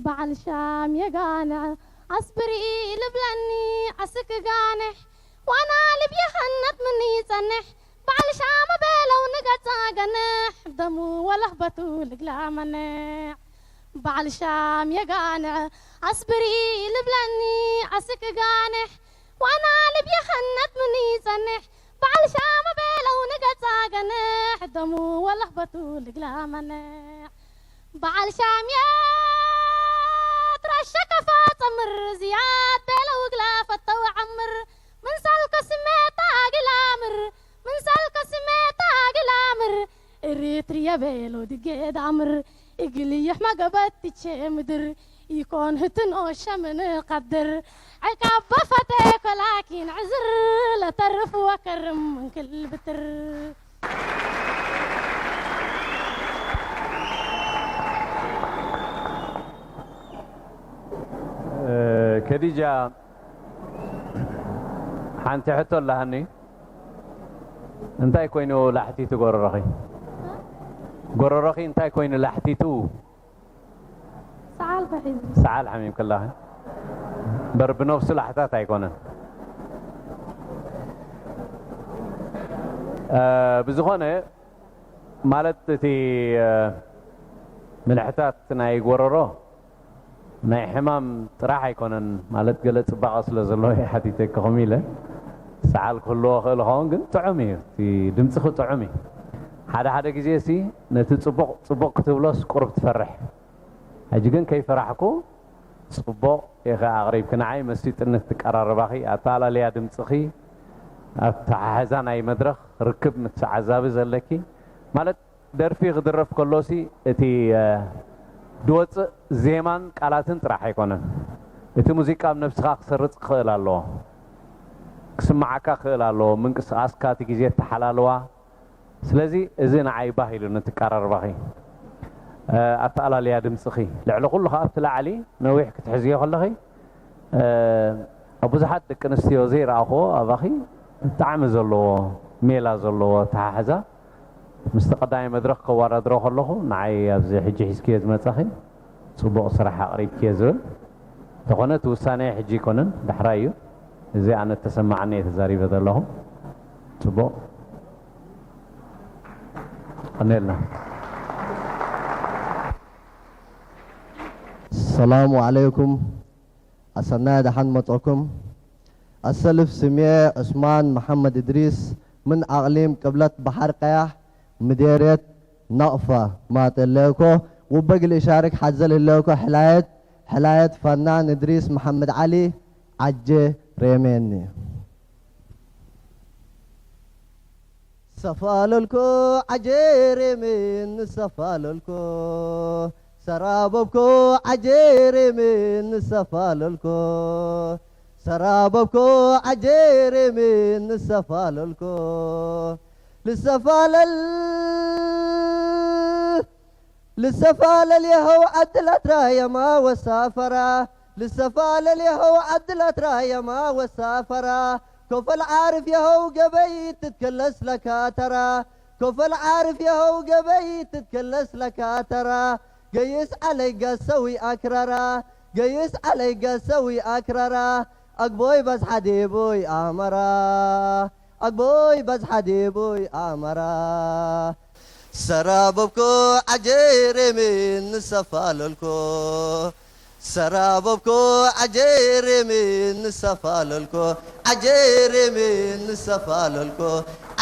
በዓል ሻምየ ጋንዕ ኣስብሪ ልብለኒ ኣስክ ጋንሕ ዋና ልብየ ኸነት ምኒ ይጸንሕ በዓል ሻመ በለው ንገጻ ገንሕ ደሙ ወለኽበቱ ልግላ መንዕ በዓል ሻም የጋንዕ ኣስብሪ ልብለኒ ኣስክ ጋንሕ ዋና ልብየ ኸነት ምኒ ይጸንሕ በዓል ሻመ በለው ንገጻ ገንሕ ደሙ ወለኽበቱ ልግላ መንዕ በዓል ሻምየት ራሸ ከፋ ጸምር ዝያድ በለው ግላ ፈተው ዓምር ምንሳል ከስሜታ ግላምር ምንሳል ከስሜታ ግላምር እሪትርየ በሎ ድጌ ዳምር እግልይሕ መገበት ትቼ ምድር ይኮን ህትኖ ሸምን ቀድር ዕቃብ በፈተ ኮላኪን ዕዝር ለተርፍ ወከርም እንክል ብትር ከዲጃ፣ ሓንቲ ሕቶ ኣለሃኒ። እንታይ ኮይኑ ላሕቲቱ ጎረሮኺ? ጎረሮኺ እንታይ ኮይኑ ላሕቲቱ? ሰዓል ተሒዙ። ሰዓል ሓሚም ከላኺ? እምበር ብነብሱ ላሕታት ኣይኮነን። እ፣ ብዝኾነ፣ ማለት እቲ፣ እ፣ ምልሕታት ናይ ጎረሮ ናይ ሕማም ጥራሕ ኣይኮነን፣ ማለት ገለ ጽባቐ ስለ ዘለዎ እየ ሓቲተኪ ከምኡ ኢለ። ሰዓል ክህልዎ ክእል ይኸውን፣ ግን ጥዑም እዩ፣ እቲ ድምጽኺ ጥዑም እዩ። ሓደ ሓደ ግዜ ሲ ነቲ ጽቡቕ ጽቡቕ ክትብሎስ ቁሩብ ትፈርሕ። ሕጂ ግን ከይፈራሕኩ ጽቡቕ ኢኺ ኣቕሪብኪ። ንዓይ መሲጥኒ እቲ ኣቀራርባኺ፣ ኣተኣላልያ ድምጽኺ፣ ኣተሓሕዛ ናይ መድረኽ ርክብ ምስ ዓዛቢ ዘለኪ፣ ማለት ደርፊ ክድረፍ ከሎሲ እቲ፣ እ፣ ድወጽእ ዜማን ቃላትን ጥራሕ ኣይኮነን። እቲ ሙዚቃ ኣብ ነብስኻ ክሰርጽ ክኽእል ኣለዎ። ክስምዓካ ክኽእል ኣለዎ። ምንቅስቓስካ እቲ ግዜ ኣተሓላልዋ። ስለዚ እዚ ንዓይ ባህ ኢሉኒ እቲ ኣቀራርባኺ። እ፣ ኣተኣላልያ ድምጽኺ። ልዕሊ ኩሉ ከኣ ኣብቲ ላዕሊ ነዊሕ ክትሕዝዮ ከለኺ፣ እ፣ ኣብ ብዙሓት ደቂ ኣንስትዮ ዘይረኣኽዎ ኣባኺ ጣዕሚ ዘለዎ፣ ሜላ ዘለዎ ኣተሓሕዛ። ምስቲ ቀዳማይ መድረኽ ከወዳድሮ ከለኹ፣ ንዓይ ኣብዚ ሕጂ ሒዝክዮ ዝመጻኺ ጽቡቕ ስራሕ ኣቕሪብክዮ ዝብል። እንተኾነ እቲ ውሳነ ሕጂ ኣይኮነን፣ ዳሕራይ እዩ። እዚ ኣነ እተሰማዓኒ እየ ተዛሪበ ዘለኹ። ጽቡቕ። ቀኔልና። ሰላሙ ዓለይኩም። ኣሰናይ ደሓን መጸኩም። ኣሰልፍ ስሜ ዑስማን መሓመድ እድሪስ፣ ምን ኣቕሊም ቅብለት በሓር ቀያሕ፣ ምዴርየት ናቕፋ ማጠለኮ። ውበግ ልእሻርክ ሓዘል ህለኮ ሕላየት፣ ሕላየት ፈናን እድሪስ መሓመድ ዓሊ፣ ዓጄ ሬሜኒ። ሰፋለልኮ ዓጄ ሬሜን ሰፋለልኮ፣ ሰራበብኮ ዓጄ ሬሜን ሰፋለልኮ፣ ሰራበብኮ ዓጄ ሬሜን ሰፋለልኮ። ልሰፋለል ልሰፋለል የኸው ዓድላት ራየማ ወሳፈራ፣ ልሰፋለል የኸው ዓድላት ራየማ ወሳፈራ። ኮፈል ዓርፍ የኸው ገበይ ትትከለስ ለካተራ፣ ኮፈል ዓርፍ የኸው ገበይ ትትከለስ ለካተራ። ገይስ ዓለይ ገሰዊ ኣክራራ፣ ገይስ ዓለይ ገሰዊ ኣክራራ። ኣግቦይ በዝሓ ዴቦይ ኣመራ፣ ኣግቦይ በዝሓ ዴቦይ ኣመራ። ሰራበብኮ ዓጄ ሬሜን ንሰፋለልኮ፣ ሰራበብኮ ዓጄ ሬሜን ንሰፋለልኮ፣ ዓጄ ሬሜን ንሰፋለልኮ፣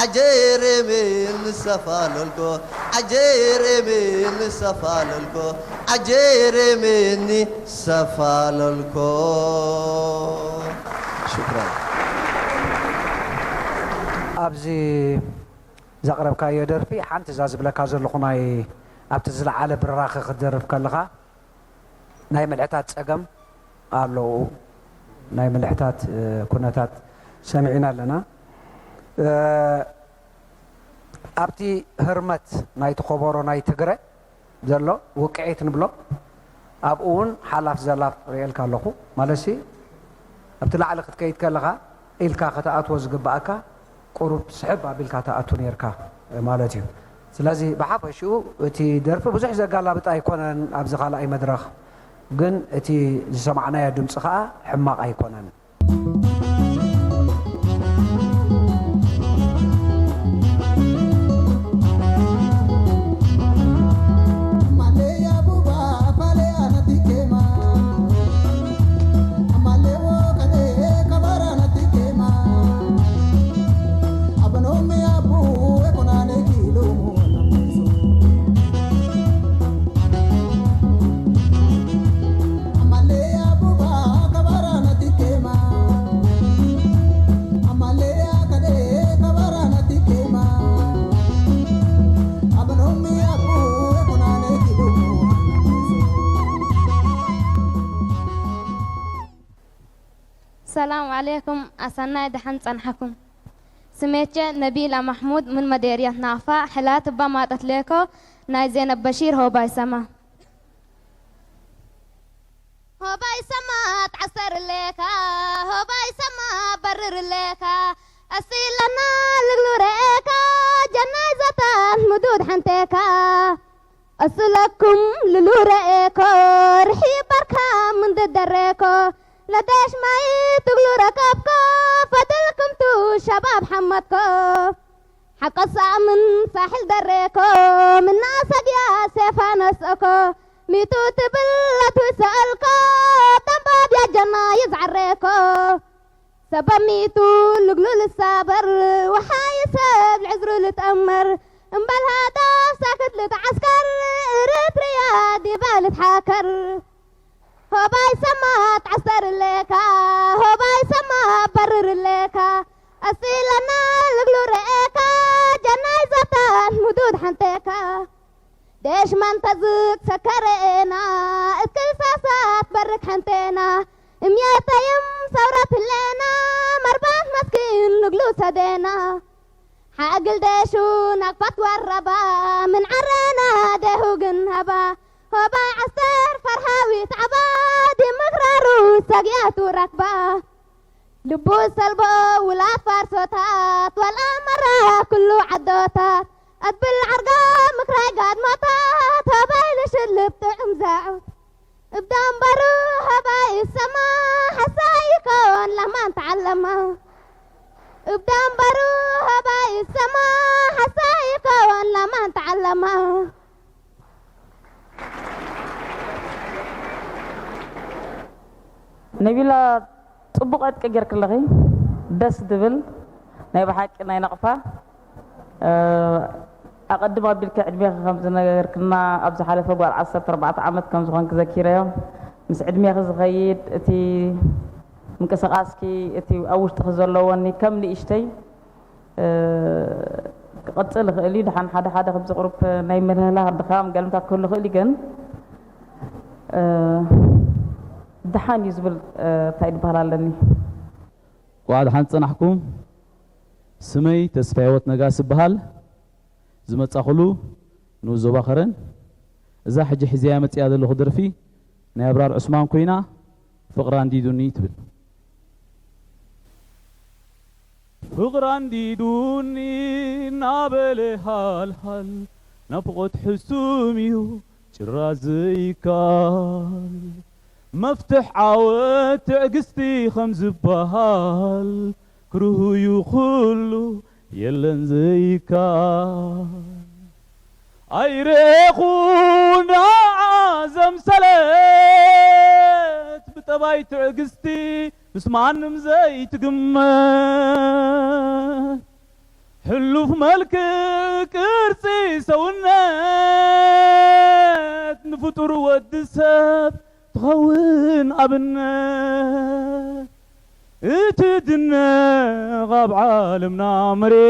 ዓጄ ሬሜን ንሰፋለልኮ፣ ዓጄ ሬሜን ንሰፋለልኮ፣ ዓጄ ሬሜን ንሰፋለልኮ። ሽክራን። ኣብዚ ዘቕረብካዮ ደርፊ ሓንቲ እዛ ዝብለካ ዘለኹ ናይ ኣብቲ ዝለዓለ ብራኸ ክትደርፍ ከለኻ ናይ ምልሕታት ጸገም ኣለዉ። ናይ ምልሕታት ኩነታት ሰሚዕና ኣለና። ኣብቲ ህርመት ናይቲ ከበሮ ናይ ትግረ ዘሎ ውቅዒት ንብሎ ኣብኡ እውን ሓላፍ ዘላፍ ርእየልካ ኣለኹ። ማለትሲ ኣብቲ ላዕሊ ክትከይድ ከለኻ ኢልካ ከተኣትዎ ዝግብኣካ ቁሩብ ስሕብ ኣቢልካ ትኣቱ ነይርካ ማለት እዩ። ስለዚ ብሓፈሽኡ እቲ ደርፊ ብዙሕ ዘጋላብጥ ኣይኮነን ኣብዚ ካልኣይ መድረኽ፣ ግን እቲ ዝሰማዕናዮ ድምፂ ከዓ ሕማቕ ኣይኮነን። ሰላም ዓለይኩም፣ ኣሰናይ ደሓን ጸንሓኩም። ስሜቸ ነቢላ ማሕሙድ ምን መዴርያት ናቕፋ፣ ሕላት እባ ማጠት ሌኮ፣ ናይ ዜነብ በሺር ሆባይ ሰማ። ሆባይ ሰማ፣ ጣዕሰር ለካ ሆባይ ሰማ በርር ለካ ኣስለና ልግሉ ረኤካ ጀናይ ዘታን ምዱድ ሓንቴካ ኣስለኩም ልሉ ረኤኮ ርሒበርካ ምንድደሬኮ ለደሽ ማይ ትግሉ ረከብኮ ፈድልክምቱ ሸባብ ሓመድኮ ሓቆ ሳእምን ሳሕል ደሬኮ ምናሰግያ ሴፋ ነስእኮ ሚቱ ትብል ኣትዊሰ እልኮ ደንባብ ያጀና ይዝዓሬኮ ሰበብ ሚቱ ልግሉ ልሳበር ወሓይ ሰብ ልዕዝሩ ልጠመር እምበል ሃዳፍ ሳክት ልትዓስከር እርትርያ ዲባ ልትሓከር ሆባይ ሰማ ትዓስተር ለካ ሆባይ ሰማ በርር ለካ ኣስለና ልግሉ ረኤካ ጀናይ ዘታን ምዱድ ሓንቴካ ደሽማን ተዝቅ ሰከረኤና እክል ሳሳት በርክ ሓንቴና እምየተይም ሰውራት ህሌና መርባት መስኪን ልግሉ ሰዴና ሓእግል ደሹ ናቅፋት ወረባ ምን ዓረና ደሁ ግን ሃባ ሆባይ ዓስተር ፈርሃዊት ዓባ ዲምኽራሩ ሰግያቱ ረክባ ልቡ ሰልቦ ውላት ፋርሶታት ወላ መራ ኩሉ ዓዶታት ኣትብል ዓርጋ ምክራይ ጋድማታት ሆባይ ልሽልብ ጥዑም ዛዑት እብዳ እምበሩ ሆባይ ይሰማ ሓሳይ ይከወን ላማን ተዓለማ እብዳ እምበሩ ሆባይ ይሰማ ሓሳይ ይከወን ላማን ተዓለማ ነቢላ ጽቡቕ ዕጥቂ ጌርክለኺ ደስ ድብል ናይ ብሓቂ ናይ ነቕፋ ኣቐድም ኣቢልኪ ዕድሜኺ ከም ዝነገርክና ኣብ ዝሓለፈ ጓል ዓሰርተ ኣርባዕተ ዓመት ከም ዝኾንኪ ዘኪረዮ ምስ ዕድሜኺ ዝኸይድ እቲ ምንቅስቓስኪ እቲ ኣብ ውሽጥኺ ዘለዎኒ ከም ንእሽተይ ክቕጽል ይኽእል እዩ። ደሓን ሓደ ሓደ ከምዚ ቁሩብ ናይ ምህላኽ ድኻም ገለምታት ክህሉ ይኽእል እዩ፣ ግን ደሓን እዩ ዝብል እንታይ ዝበሃል ኣለኒ። እንኳዕ ደሓን ዝጸናሕኩም። ስመይ ተስፋ ህይወት ነጋስ እበሃል። ዝመጻኹሉ ንኡስ ዞባ ከረን። እዛ ሕጂ ሒዘያ መጺኣ ዘለኹ ደርፊ ናይ ኣብራር ዑስማን ኮይና ፍቕራ እንዲዱኒ ትብል። ፍቕራ እንዲዱኒ እናበለ ሃልሃል ናፍቖት ሕሱም እዩ ጭራ ዘይካል መፍትሕ ዓወት ትዕግስቲ ከም ዝበሃል ክርህዩ ኩሉ የለን ዘይካል ኣይረኹ ንዓ ዘምሰለት ብጠባይ ትዕግስቲ ምስ ማንም ዘይትግመት ሕሉፍ መልክዕ ቅርጺ ሰውነት ንፍጡር ወዲ ሰብ ትኸውን ኣብነት እቲ ድነቕ ኣብ ዓለምና መሬት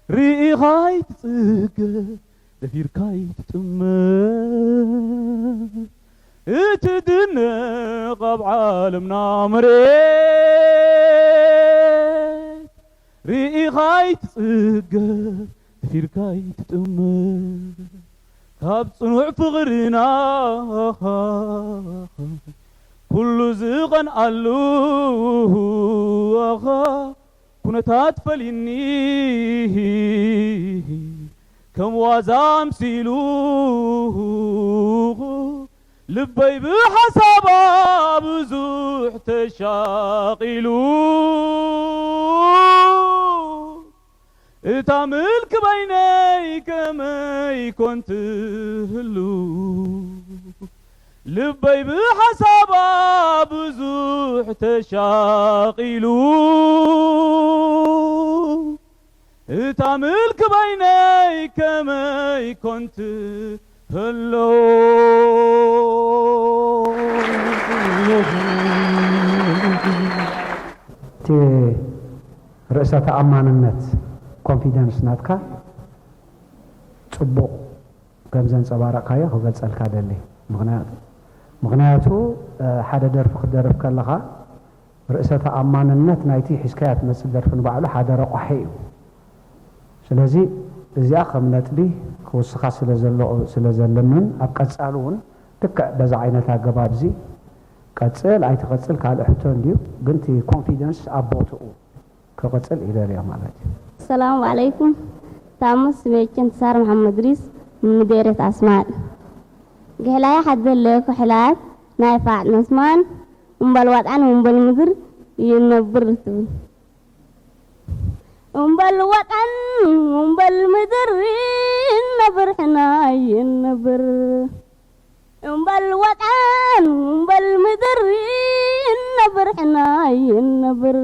ርኢኻ ኣይትጽገብ ደፊርካ ኣይትጥመት እቲ ድነቕ ኣብ ዓለምና መሬት ርኢኻ ኣይትጽገብ ደፊርካ ኣይትጥመት ካብ ጽኑዕ ፍቕርና ኩሉ ዝቐንኣሉ ኩነታት ፈሊኒ ከም ዋዛ ኣምሲሉ ልበይ ብሓሳባ ብዙሕ ተሻቒሉ እታ ምልኪ በይነይ ከመይ ኮን ትህሉ ልበይ ብሓሳባ ብዙሕ ተሻቒሉ እታ ምልኪ በይነይ ከመይ ኮን ትህሉ እቲ ርእሰ ተኣማንነት ኮንፊደንስ ናትካ ጽቡቕ ከም ዘንጸባረቕካዮ ክገልጸልካ ደሊ። ምኽንያቱ ሓደ ደርፊ ክትደርፍ ከለኻ ርእሰ ተኣማንነት ናይቲ ሒዝካያ ትመጽእ ደርፊ ንባዕሉ ሓደ ረቋሒ እዩ። ስለዚ እዚኣ ከም ነጥቢ ክውስኻ ስለ ዘለምን ኣብ ቀጻሊ እውን ልክዕ በዛ ዓይነት ኣገባብ እዚ ቀጽል ኣይትቐጽል ካልእ ሕቶ እንድዩ፣ ግን እቲ ኮንፊደንስ ኣብ ቦትኡ ክቕጽል ይደልዮ ማለት እዩ። ሰላም ዓለይኩም። ታሙስ ስሜችን ትሳር መሐመድ ሪስ ምዴሬት ኣስማል። ግሕላያ ሓደለ ኩሕላት ናይ ፋዕ መስማን እምበል ዋጣን እምበል ምድር ይነብር ትብል። እምበል ዋጣን እምበል ምድር ይነብር ሕና ይነብር። እምበል ዋጣን እምበል ምድር ይነብር ሕና ይነብር።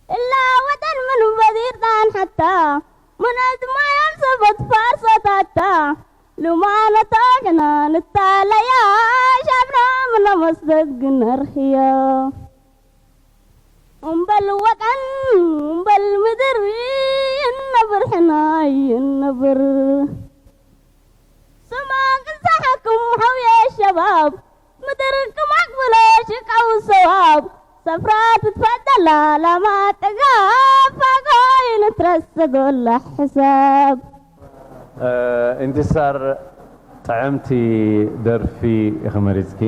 እላ ወጠን ምን በዚር ጣን ሓታ ምን ኣዝማያም ሰበት ፋርሶታታ ልማነታ ሕና ንታለያ ሻብና ምና መስደግ ነርህዮ። እምበል ወጠን እምበል ምድር ይነብር ሕና ይነብር። ስማ ቅንሳሓኩም ሓውየ ሸባብ ምድርኩም ኣቅብሎ ሽቃው ሰዋብ ሰፍራ ትትፈደላ ላማ ጥጋብ ፋጎይ ንትረሰዶላ ሕሳብ። ኢንትሳር ጥዕምቲ ደርፊ ኢኺ መሪጽኪ።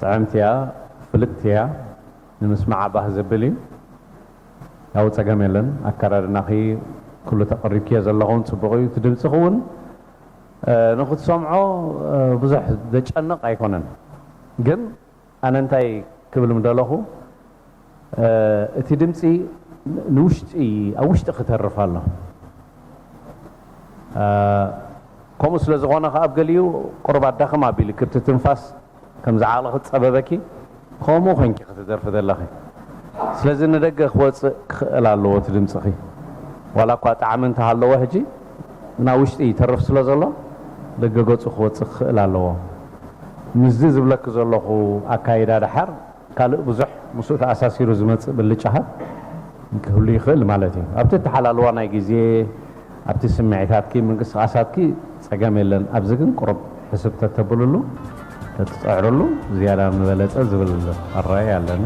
ጥዕምቲ እያ፣ ፍልጥቲ እያ፣ ንምስማዓ ባህ ዘብል እዩ። ያው ጸገም የለን፣ ኣከራርናኺ ኩሉ ተቐሪብክዮ ዘለኹን ጽቡቕ እዩ። እቲ ድምጽኺ እውን ንኽትሰምዖ ብዙሕ ዘጨንቕ ኣይኮነን። ግን ኣነ እንታይ ክብል ምደለኹ፣ እቲ ድምፂ ንውሽጢ፣ ኣብ ውሽጢ ክተርፍ ኣሎ። ከምኡ ስለ ዝኾነ ከኣ ኣብ ገሊኡ ቁሩብ ኣዳኽም ኣቢሉ ክብቲ ትንፋስ ከም ዝዓቕሊ ክፀበበኪ፣ ከምኡ ኮይንኪ ክትደርፊ ዘለኺ። ስለዚ ንደገ ክወፅእ ክኽእል ኣለዎ እቲ ድምፅኺ። ዋላ እኳ ጣዕሚ እንተሃለዎ ሕጂ ናብ ውሽጢ ይተርፍ ስለ ዘሎ ደገ ገፁ ክወፅእ ክኽእል ኣለዎ። ምስዚ ዝብለኪ ዘለኹ ኣካይዳ ደሓር ካልእ ብዙሕ ምስኡ ተኣሳሲሩ ዝመፅእ ብልጫታት ክህሉ ይኽእል ማለት እዩ። ኣብቲ እተሓላልዋ ናይ ግዜ ኣብቲ ስምዒታትኪ ምንቅስቃሳትኪ ጸገም የለን። ኣብዚ ግን ቁሩብ ሕስብ ተተብልሉ ተትጽዕርሉ ዝያዳ ምበለጸ ዝብል ኣረኣእያ ኣለኒ።